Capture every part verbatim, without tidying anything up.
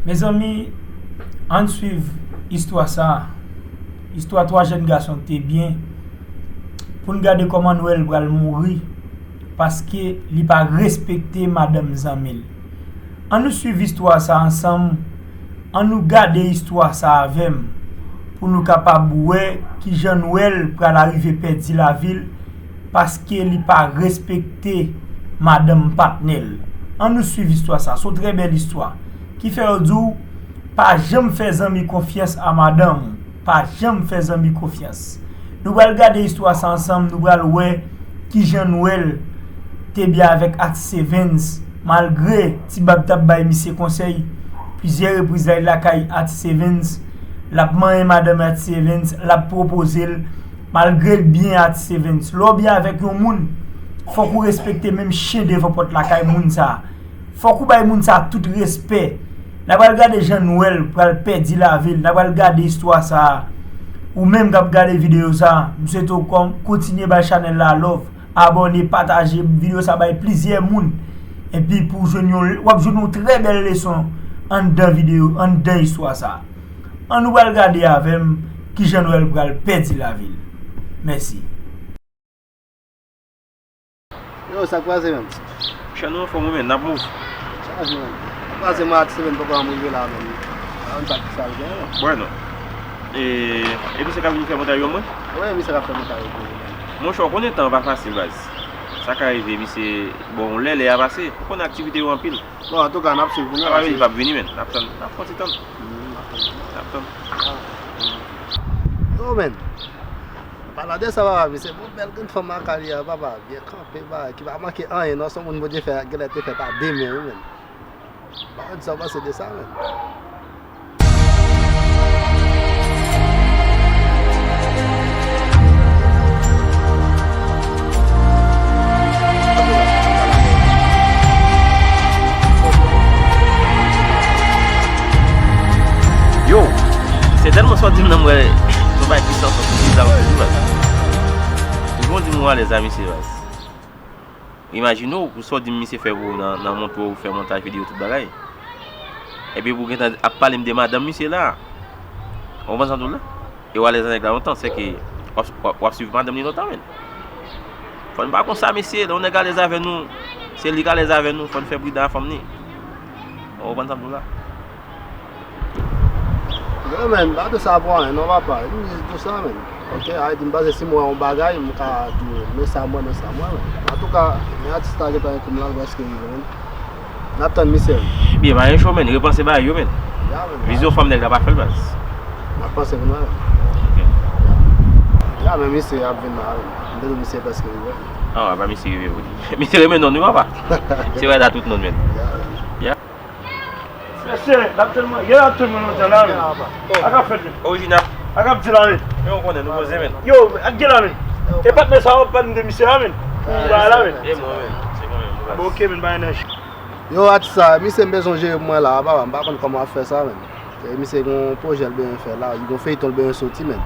Mezanmi, ann swiv istwa sa a. Istwa twa jèn gason ki te byen. Pou n gade kòman Nwèl pral mouri, paske li pa respekte madanm zanmi l. Ann nou swiv istwa sa a ansanm. Ann nou gade istwa sa a avè m, pou nou kapab wè kijan Nwèl pral arive pèdi lavi l, paske li pa respekte madanm patnè l. Ann nou swiv istwa sa a. Se yon trè bèl istwa. Ki fè yo di w, pa janm fè zanmi konfyans a madanm ou. Pa janm fè zanmi konfyans. Nou pral gade istwa sa ansanm, nou pral wè kijan Nwèl te byen avèk Atis Evens, malgre Ti Bab t ap bay misye konsèy, plizyè repriz l al lakay Atis Evens, l ap manyen madanm Atis Evens, l ap pwopoze l, malgre l byen Atis Evens. Lè w byen avèk yon moun, fòk ou respekte menm chen devan pòt lakay moun sa a. Fòk ou bay moun sa a tout respè. N a pral gade jan Nwèl pral pèdi lavi l. N a pral gade istwa sa a. Ou menm k ap gade videyo sa a, m swete w kon-, kontinye bay chanèl la love, abòne, pataje. Videyo sa a bay plizyè moun. Epi pou w jwenn yon, w ap jwenn yon trè bèl leson anndan videyo, anndan istwa sa a. Ann nou pral gade avè m kijan Nwèl pral pèdi lavi l. Mèsi. Yo, sa k pase, menm? Monchè, nou anfòm, wi, men, n ap move. Chaje, menm. Sa k pase, mwen, Atis Evens poko janm rive la, menm. Pa konn sa ki sa l gen, non. Bueno. E, e misye k ap vin fè montaj yo, mwen? Wi, misye k ap fè montaj yo pou mwen. Monchè, w konnen tan an pa fasil, baz. Sa ka rive, misye, bon, lè, lè a pase. Ou konnen aktivite yo anpil. Bon, antouka, n ap swiv pou nou. Sa pa vini, l p ap vini, men. N ap tann, n ap fè yon ti tann. Mm, n ap tann. N ap tann. Yo, men. Palan de sa, papa, misye, bon, bèl grenn fanm lakay li a, papa, byen kanpe, bagay ki pa manke anyen, non, se yon moun Bondye fè, genlè te fè pa de men, wi, menm. Papa, di sa w panse de sa, menm. Yo, se tèlman sa w di m nan, m wè yon bagay ki santi bizarre toujou, baz. Ou bon di m ou alèz a misye, baz. Imajine w, pou sa w di m misye fè pou ou nan, nan montre w fè montaj videyo tout bagay. Epi pou w gentan ap pale m de madanm misye la. Ou konprann sa m di w la? E w alèz a nèg la lontan, sèke w ap, w ap, w ap swiv madanm li lontan, menm. Fò n pa konsa, mesye. Lè yon nèg alèz avè nou, se li k alèz avè nou, fò n fè pridan a fanm ni. Ou konprann sa m di w la? Yo, menm, pa di sa pou anyen, non, papa. M di tou sa, menm. Ok, Ayiti, m panse si m wè yon bagay, m ka di w, men sa m wè, men sa m wè, menm. Antouka, men atis la gentan ekou m la, l prèske rive, menm. N ap tann misye, menm. Byen, pa gen cho, menm. Repanse bagay yo, menm. Ya, menm. Vizyon fanm nèg la pa fè l, baz. N ap panse pou nou, menm. Ok. Ya, men misye ap vin la, menm. M te di w misye prèske rive. Ah, pa misye rive, wi. Misye renmen non nou, papa. Se vrè, la tout non, menm. Ya. Ya. Mesye, n ap tèlman, gen la tout moun nan tan la, wi. Sa k ap fèt, wi? Orijinal. Sa k ap di la, wi? Men w konnen, nou poze, menm. Yo, ak gen la, menm. E patnè sa w ap pale m de misye a, menm. Pou bagay la, menm. E mwen, menm. Se mwen menm, nou. Bon, ok, menm, pa enèji. Yo, atis sa, misye m bezwen jere pou mwen la, papa, m pa konn kòman w ap fè sa, menm. E misye gen yon pwojè l bezwen fè la, li gen yon feyton l bezwen soti, menm.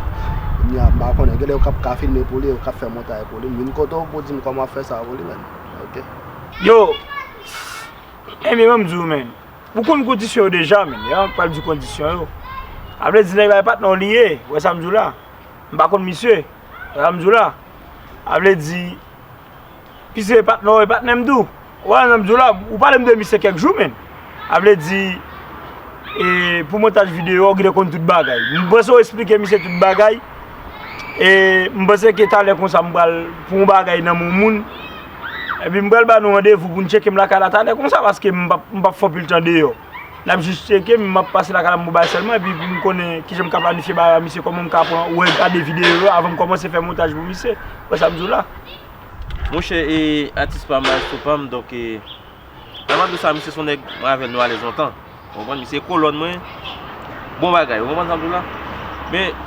Kounye a, m pa konnen, genlè yo k ap ka filme pou li, yo k ap fè montaj pou li. M vin kote w pou w di m kòman w ap fè sa pou li, menm. Ok. Yo, Enben, ban m di w, menm. Ou konn kondisyon yo deja, menm. Ya, m pral di kondisyon yo. A vle di, nèg la e patnè w li ye. Ou wè sa m di w la? M pa konn misye. Ou wè sa m di w la? A vle di, misye e patnè w, e patnè m tou. Ou wè sa m di w la? Ou pale m de misye kèk jou, menm. A vle di, e, pou montaj videyo, ou genlè konn tout bagay. M panse w esplike misye tout bagay. E m panse ke talè konsa m pral pran yon bagay nan men yon moun. Epi m pral ba nou randevou pou n tcheke m lakay la talè konsa, paske m p ap, m p ap fè anpil tan deyò. N ap jis tcheke m, m ap pase lakay la m pran bagay sèlman, epi pou m konnen kijan m ka planifye bagay la, misye, kòman m ka pran, wè, gade videyo yo avan m kòmanse fè montaj pou misye. Wè sa m di w la? Monchè, e, atis pa m, maestro pa m, donk, e, Nan mande sa, misye se yon nèg mwen avè l nou alèz lontan. Ou konprann? Misye kolòn mwen. Bon bagay, ou konprann sa m di w la? Men,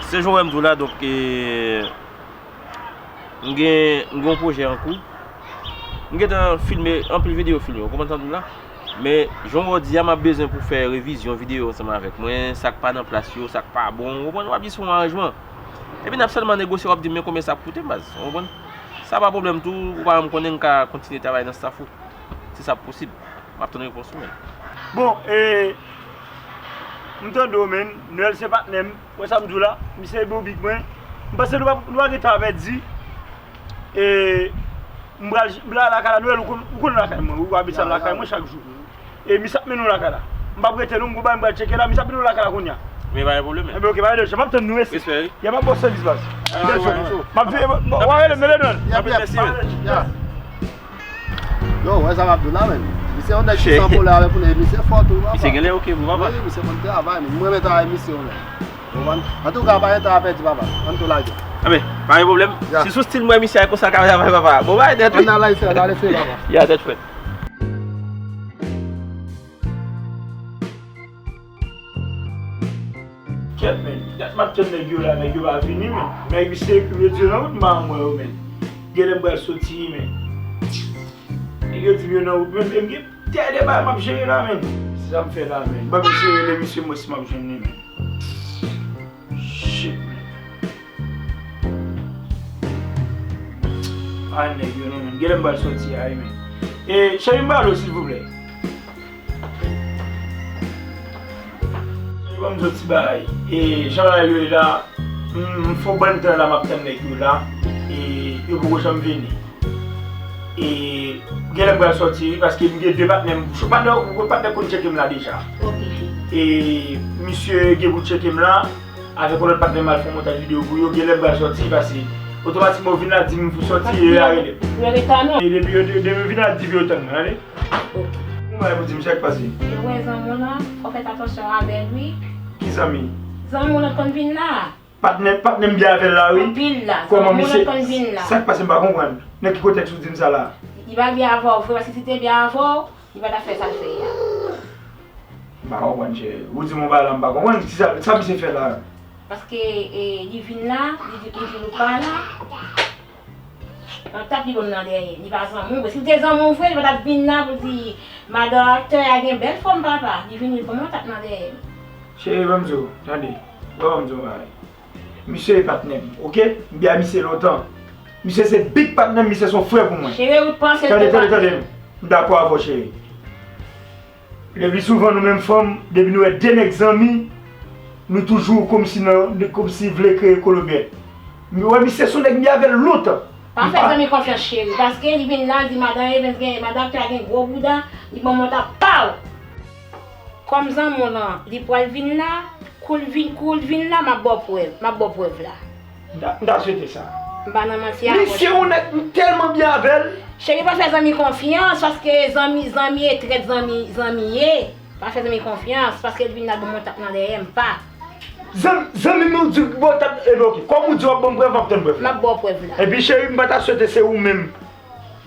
se jan w wè m di w la, donk, e, m gen, m gen yon pwojè an kou. M gentan filme anpil videyo filme, ou konprann sa m di w la? Men, jan w di a, m ap bezwen pou fè revizyon videyo ansanm avèk mwen, sa k pa nan plas yo, sa k pa bon, ou konprann? W ap jis fè yon aranjman. Epi n ap sèlman negosye, w ap di m men konbyen sa ap koute m, baz, ou konprann? Sa pa pwoblèm tou, ou pa janm konnen m ka kontinye travay nan staff ou. Si sa posib, m ap tann repons ou, menm. Bon, e, M tande w, menn. Noël se patnè m. Wè sa m di w la? Misye bon big mwen. M panse nou pa, nou pa gen tan a pèdi. E, m pral, m pral lakay la, Noël, ou konn, ou konn lakay mwen, ou abitye al lakay mwen chak jou. E misye ap mennen w lakay la. M p ap rete non, m gon bagay m pral tcheke la, misye ap mennen w lakay la kounye a. Men pa gen pwoblèm, men. Enben, oke, pa gen de chan, m ap tann nou, mèsi. Respè, wi. Y a m ap ba w sèvis, baz. M ap veye, w a rele m, rele m. Anpil mèsi, men. Yo, wè sa m ap di w la, menn. Misye yon nèg ki sanble avèk ou, misye fò tou, papa. Misye genlè oke pou papa. Wi, misye konn travay, menn. Mwen renmen travay misye, menn. Ou konprann? Antouka, pa gen tan a pèdi, papa. Ann tou lage. Anben, pa gen pwoblèm. Ya. Si sou stil mwen, misye a konsa ka travay, papa. Bon, bay nèt, wi. Ann al, ann al, papa. Ya, tèt frèt. Kèt, men. Dat m ap tann nèg yo la, nèg yo pa vini, men. Nèg yo se yo nan wout, m pa wè yo, men. Genlè m pral soti, men. Nèg yo di m yo nan wout, men, men, men, tè de bagay m ap jere la, men. Se sa m fè la, men. Ban m eseye rele misye, m wè si m ap jwenn li, men. Shit, man. Ay, nèg yo non, men. Genlè m pral soti a, wi, men. E, cheri, m pale w, silvouplè. Cheri, ban m di w ti bagay. E, jan bagay yo ye la, m, m fè yon bann tan la, m ap tann nèg yo la. E, yo poko janm vini. E, genlè m pral soti, wi, paske m gen de patnè m. Patnè, patnè konn tcheke m la deja. Ok, cheri. E, misye gen pou tcheke m la. Avèk yon lòt patnè m al fè yon montaj videyo pou yo, genlè m pral sòti, pase otomatikman yo vin la di m pou sòti, e yo rele m. Yo rele w? E depi yo, de, depi yo vin la di pou yo tann mwen, tande? Ok. Yon bagay pou di m, sa k pase? E wè zanmi w lan, fò w fè atansyon avè l, wi. Ki zanmi? Zanmi w lan konn vin la. Patnè, patnè m byen avè l la, wi. Anpil la. Kòman misye? Sa k pase, m pa konprann. Nan ki kontèks ou di m sa la? Li pa byen avè w vre, paske si te byen avè w, li pa t ap fè sa l fè a. M pa konprann, cheri. Ou di m yon bagay la, m pa konprann. Kisa, sa misye fè la? Paske, e, li vin la, li di, li di nou pa la. Yon tap li ban m nan dèyè. Li pa zanmi w vre. Si l te zanmi w vre, li pa t ap vin la pou l di, madan aktè a gen bèl fòm, papa. Li vin, li ban m yon tap nan dèyè. Cheri, ban m di w, tande. Ban m di w yon bagay. Misye e patnè m, oke? M byen a misye lontan. Misye se big patnè m, misye se yon frè pou mwen. Cheri, ou t panse l te patnè? Tande, tande, tande. M dakò avè w, cheri. Le pli souvan, nou menm fanm, depi nou wè de nèg zanmi, nou toujou kòmsi nan, kòmsi vle kreye kolobyèt. M wè misye se yon nèg m byen avè l lontan. Pa fè zanmi konfyans, cheri, paske li vin la, l di madan Evens gen, madan aktè a gen gwo bouda, li ban m yon tap, paw! Kòm zanmi w lan, li pral vin la, kou l vin, kou l vin la, m ap ba w prèv, m ap ba w prèv la. M ta, m ta swete sa. M pa nan manti avè w, cheri. Misye yon nèg m tèlman byen avè l. Cheri, pa fè zanmi konfyans, paske zanmi, zanmi e trèt, zanmi, zanmi ye. Pa fè zanmi konfyans, paske l vin la ban m yon tap nan dèyè m, pa. Zanm-, zanmi m ou di w ba w tap, ebyen oke. Kòm ou di w ap ban m prèv, m ap tann prèv la. M ap ba w prèv la. Epi cheri, m pa ta swete se ou menm.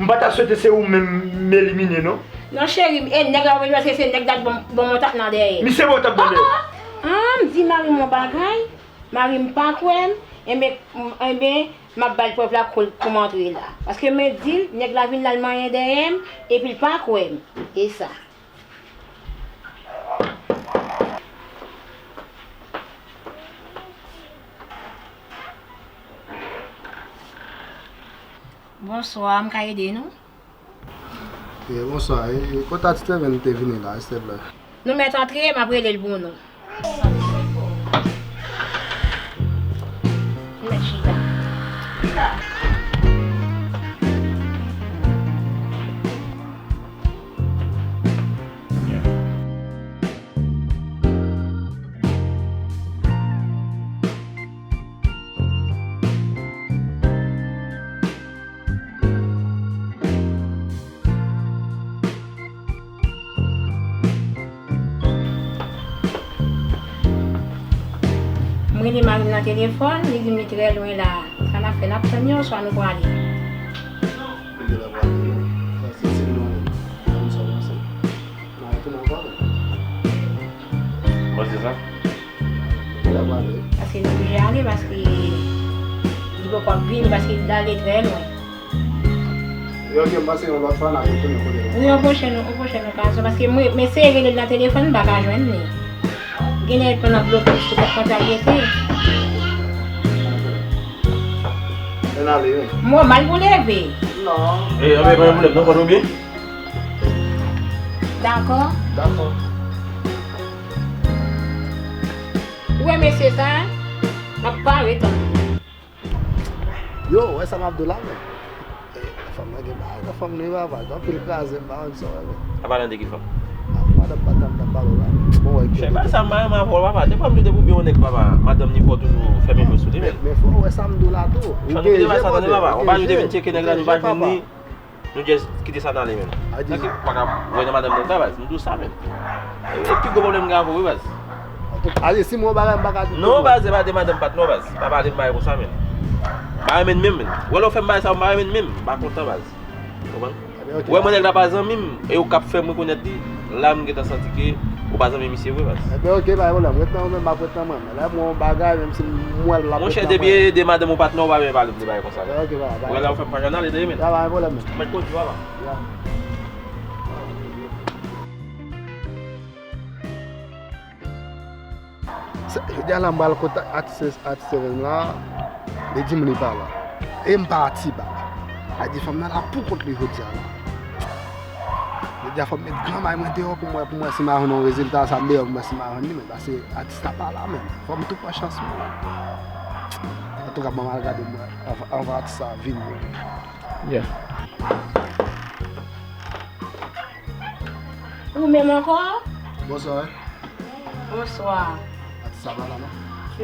M pa ta swete se ou menm m elimine, non. Non, cheri, e nèg la, paske se nèg la k ban m, ban m yon tap nan dèyè. Misye ba w tap nan dèyè. Ah, ah, ah, m di mari m yon bagay, mari m pa kwè m, enben, m, enben, m ap ba l prèv la kou, kou m antre la. Paske mwen di l, nèg la vin la, l manyen dèyè m, epi l pa kwè m. E sa. Bonswa, m ka ede nou? Ye, bonswa. E, e, kote a ti Steven te vini la, silvouplè? Nou mèt antre, m ap rele l pou nou. Mèt chita. M rele mari m nan telefòn, li di m li trè lwen la. Sa n ap fè, n ap tann li oswa nou prale? Li genlè prale, non. Sa se si nou ann, ann sa w panse. Mwen retounen ankò, men. Mwen se sa. Li genlè prale. Paske li oblije ale, paske li poko ap vini, paske li ale trè lwen. Yo, ok, m panse yon lòt fwa n ap retounen kote nou. Wi, yon pwochèn, yon pwochèn okazyon, paske mwen, m eseye rele l nan telefòn, m pa ka jwenn li. Genlè l pran nan blokis, se konsa l rete. Ann ale, wi. Mwen mal pou leve. Non. E, anben, pa gen pwoblèm, non, konn ou byen? Dakò. Dakò. Ou wè mesye sa a? M ap pare tann ou. Yo, wè sa m ap di w la, men. Eh, fanm nan gen bagay nan fanm li, papa. Gen anpil kraze, m pa konn sa w wè, men. Ap pale de ki fanm? Ah, madanm pa tann nan pale la. Bon, wè, chè, ba sa m pa renmen avè w, papa. Depi m di w depi w byen yon nèg, papa, madanm ni fò toujou fèmen je sou li, men. Men, men fò w wè sa m di w la tou. Ou gen je, papa. Ou pa di w te vin tcheke nèg la, nou pa jwenn li. Nou just kite sa n ale, men. Nèg ki pa ka wè nan madanm nèg la, baz. M di w sa, men. E pi gwo pwoblèm m gen avè w, wi, baz. Antouk, ale, si m wè yon bagay m pa ka di. Non, baz, se pa de madanm pa t non, baz. Pa pale m bagay konsa, men. M pa renmen n menm, men. Wè lè w fè m bagay sa, m pa renmen n menm. M pa kontan, baz. Konprann? Wè mwen nèg la pa zanmi m, e ou k ap fè m rekonèt li, la m gentan santi ke ou pa zanmi misye vre, baz. Ebyen, oke, pa gen pwoblèm. Ret nan ou menm, m ap ret nan mwen. Lè m wè yon bagay, menm si m wè l, l ap ret nan mwen. Monchè, depi e de madanm ou pa t non, ou pa menm pale m de bagay konsa. Ebyen, oke, papa. Wè la ou fè m pa jann ale, tande, men. Ya, pa gen pwoblèm, men. Mèt kondwi, papa. Ya. Se, jodi a la, m pral kontak atis, atis seven la, li di m li pa la. E m pati, papa. Sa di fanm nan la pou kont li jodi a la. Jodi a fò m met gran may mwen deyò pou m wè, pou m wè si m a jwenn yon rezilta, sa m deyò pou m wè si m a jwenn li, men pase atis la pa la, men. Fò m tou pran chans mwen. Antouka, ban m al gade mwen, anvan, anvan atis sa vini. Yeah. Ou menm ankò? Bonswa. Bonswa. Atis sa pa la, non?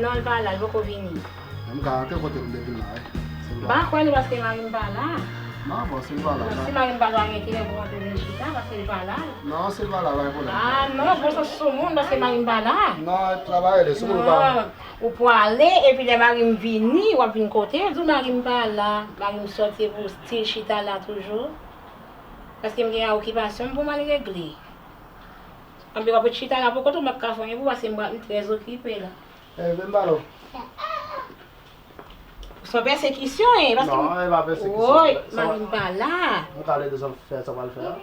Non, l pa la, l poko vini. Men m ka antre kote m te vin la, wi. M pa kwè nou paske mari m pa la. Non, bon, si l pa la, non, si mari m pa la, pa gen enterè pou w antre vin chita, paske l pa la. Non, si l pa la, pa gen pwoblèm. Ah, non, bon sans sou moun, paske mari m pa la. Non, travay de sou moun pa. Non, ou pwale, epi lè mari m vini, w ap vin kote l, di w mari m pa la. Mari m sòti, epi w still chita la toujou. Paske m gen okipasyon m pou m al regle. Anpi w ap ret chita la pou kont ou, m p ap ka fè anyen pou w, paske m, m trè okipe la. Eh, vin balo. Se yon pèsekisyon, e, paske... Non, e pa pèsekisyon. Woy, mari m pa la. Mwen ka ede sa fè, sa pral fè a.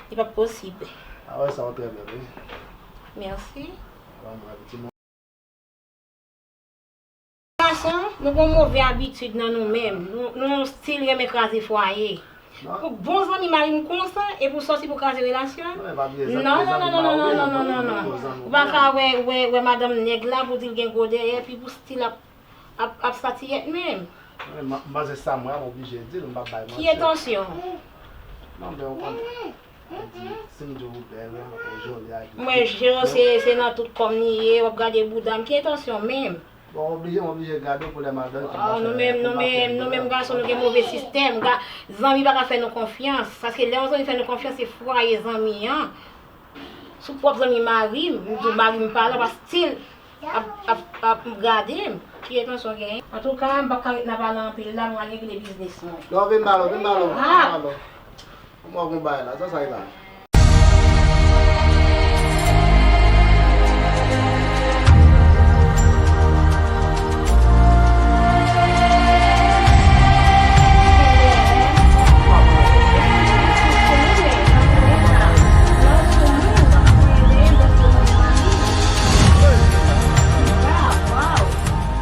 Li p ap posib. Ah wè, sa w trè bèl, wi. Mèsi. Bon, mwen, ti moun. Gason, nou gon move abitid nan nou menm. Nou, nou stil renmen kraze fwaye. Pou bon zanmi mari m konsa, epi w sòti pou kraze relasyon? Non, non, non, non. Ou pa ka wè, wè, wè madanm nèg la pou di l gen gwo dèyè, epi pou stil ap, ap, ap satiyèt menm. Wi, m, m panse sa m wè, m oblije di l, m p ap bay manti. Ki entansyon? Non, men w konnen. Mwen di, si m di w bèl, ou joli ak... Mwen je w, se, se nan tout kò m li ye, w ap gade bouda m, ki entansyon menm? Bon, oblije, m oblije gade w pou lè m al dòmi pou m pa fè, pou m pa fè... Nou menm, nou menm, nou menm gason, nou gen move sistèm. Ga-, zanmi pa ka fè nou konfyans. Paske lè yon zanmi fè nou konfyans, se fwaye zanmi an. Sou pwòp zanmi mari m, m di w mari m pa la, w ap still ap, ap, ap gade m. Ki entansyon w genyen? Antouka, m p ap ka ret nan pale anpil la, mwen al regle biznis mwen. Non, vin balo, vin balo, vin balo. Mwen gon bagay la, sa sa ye la?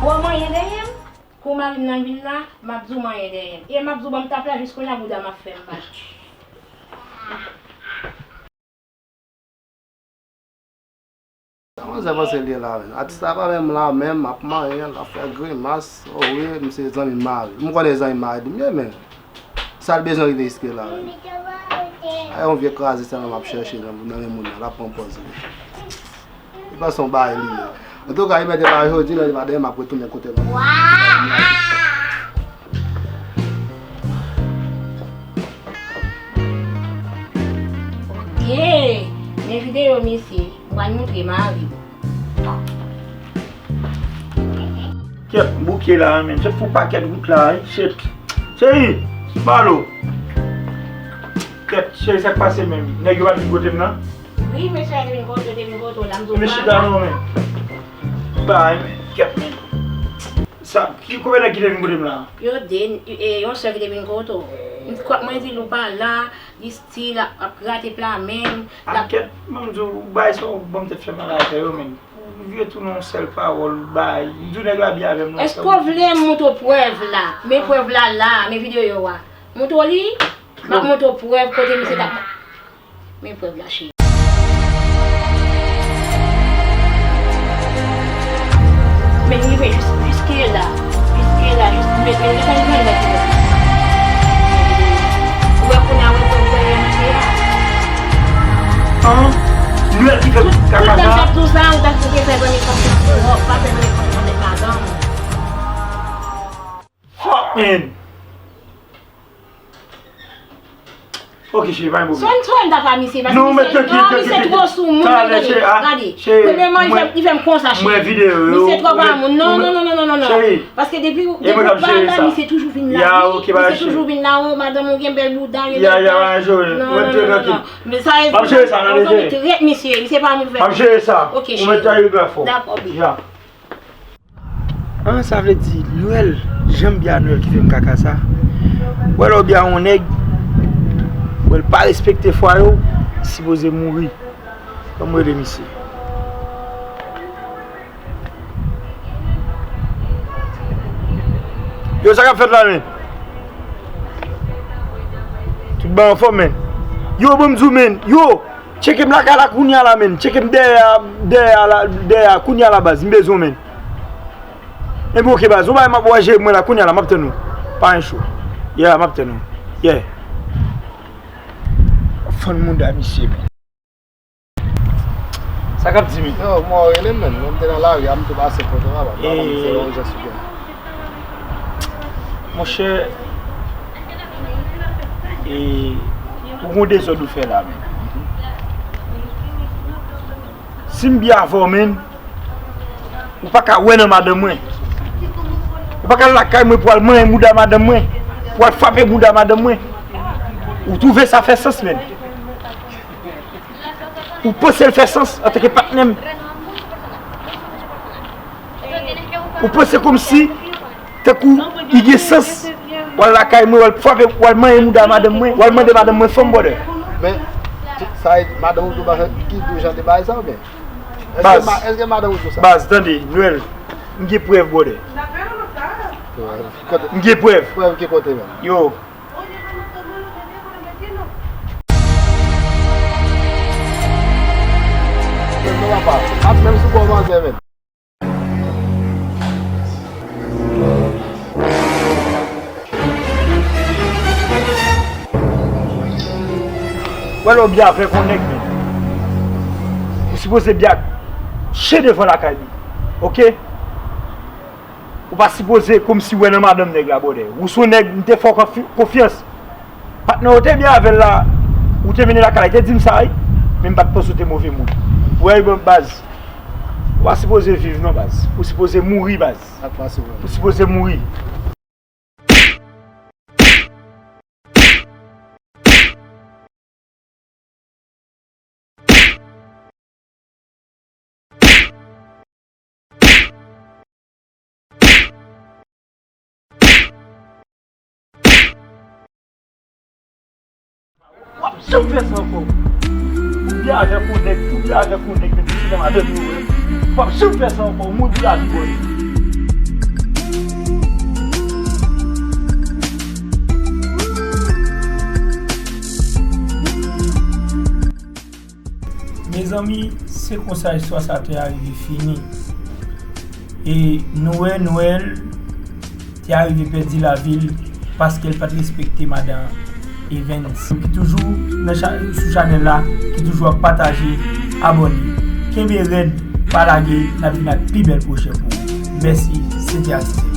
Ou manyen dèyè m? Kou mari m nan vil la, m ap di w manyen dèyè m. E m ap di w ban m tap la, jis kounye a bouda m ap fè m mal. Sa manzè panse l ye la menm? Atis la pa menm la menm, ap manyen, l ap fè grimas. O wi, m se zanmi mari. M konnen zanmi mari di m ye, men sa l bezwen rive jiske la menm? A yon vye kraze sèlman m ap chèche nan, nan men moun nan, l ap pran pòz li. Li panse yon bagay li ye. Antouka, li mèt pa jodi, lendi pa demen, m ap retounen kote l ankò. Ok, men videyo misye, m pral montre mari m. Kèt, m bouke la, men. Kèt, fè yon pakèt wout la, wi. Kèt. Cheri, balo. Kèt, cheri, sa k pase menm? Nèg yo pa t vin kote m nan? Wi, mesye a te vin kote, te vin kote w la, m di w pa la. Mesye ta non, men. Bay, men. Kèt, men. Sa, ki, konbyen nèg ki te vin kote m la? Yo de, e, yon sèl ki te vin kote w. M kwè, mwen di l ou pa la, li stil ap, ap grate pla men m, l ap... Kèt, mwen m di w, bay sa w ban m tèt fè mal avè yo, men. Ou vye tounen yon sèl pawòl, bay. M di w nèg la byen avè m, non. Èske w vle m montre w prèv la? Men prèv la la, men videyo a. Montre w li? M ap montre w prèv kote misye t ap... Men prèv la, cheri. Men rive jis, jiske la, jiske la, jis, men, men, men, men, men, ou wè kounye a, wè, wè, wè, wè, misye a. An? Nwèl ki fè tout kaka sa? Tout nèg k ap di w sa, ou ta sipoze fè premye konfyans, non, pa fè premye konfyans avèk madanm ou. Fuck, man. Ok, cheri, pa gen pwoblèm. Son, son, m ta pa misye, paske non, men misye, non, misye twò sou moun, gade, gade. Premyèman, li fè, li fè m konsa, cheri. Misye twò pa moun. Non, non, non, non, non, non, non. Paske depi, depi w pa la, misye toujou vin la, wi. Misye toujou vin la, o, madanm ou gen bèl bouda, gen bèl tèt. Non, non, non, non, non. Men sa, m ap jere sa nan leve. Trèt misye, misye pa moun fè. M ap jere sa. Ok, cheri. Dakò, baby. An, sa vle di, Nwèl, jan m byen a Nwèl ki fè m kaka sa. Wè lè w byen a yon nèg, wè l pa respekte fwa yo, sipoze mouri. Ban m rele misye. Yo, sa k ap fèt la, men? Tout bagay anfòm, men. Yo, ban m di w, men. Yo! Tcheke m lakay la kounye a la, menn. Tcheke m dèyè a, dèyè a la, dèyè a kounye a la, baz. M bezwen w, menn. Enben, oke, baz. Ou bay m ap wè jere mwen la kounye a la, m ap tann ou. Pa gen cho. Yeah, m ap tann ou. Yeah. Fann mouda misye, menn. Sa k ap di, menn? Yo, mwen rele m, menn. Mwen m te nan lari a, m tou pase kote w a, baz. M pa konn se yon jan sou gen. Monchè, e, ou gon dezòd ou fè la, menn. Si m byen avè w, menn, ou pa ka wè nan madanm mwen. Ou pa ka al lakay mwen pou al manyen mouda madanm mwen, pou al frape mouda madanm mwen. Ou twouve sa fè sans, menn? Ou panse l fè sans antanke patnè m? Ou panse kòmsi, tankou, li gen sans, w al lakay mwen, w al frape, w al manyen mouda madanm mwen, w al mande madanm mwen fanm, brother? Men, sa e, madanm ou tou pa ki tou jan de bagay sa oubyen? Èske, baz, ma-, èske madanm ou tou sa? Baz, tande, Nwèl, m gen prèv, brother. M gen prèv. Prèv ki kote, menm? Yo. Menm non, papa. Ap menm sou bò manzè, menm. Wè lè w byen avèk yon nèg, men. Ou sipoze byen chen devan lakay li. Oke? Ou pa sipoze kòmsi wè nan madanm nèg la, brother. Ou se yon nèg, m te fè w konfi-, konfyans. Patnè w te byen avè l la, ou te mennen lakay la, li te di m sa, wi. Men m pa t panse w te move moun. Ou wè, bon, baz. Ou pa sipoze viv non, baz. Ou sipoze mouri, baz. Ou sipoze mouri. W ap janm fè sa ankò. Ou byen avèk yon nèg, ou byen avèk yon nèg, men piti nan madanm yo, wè. W ap janm fè sa ankò, ou mouri pou lavi, bòy. Mezanmi, se konsa istwa sa te arive fini. E nou wè Nwèl te arive pèdi lavi l paske l pa t respekte madan Evens. Ki toujou nan cha-, sou chanèl la, ki toujou ap pataje, abòne. Kenbe rèd, pa lage, n ap vin ak pi bèl pwojè pou ou. Mèsi, se te Atis.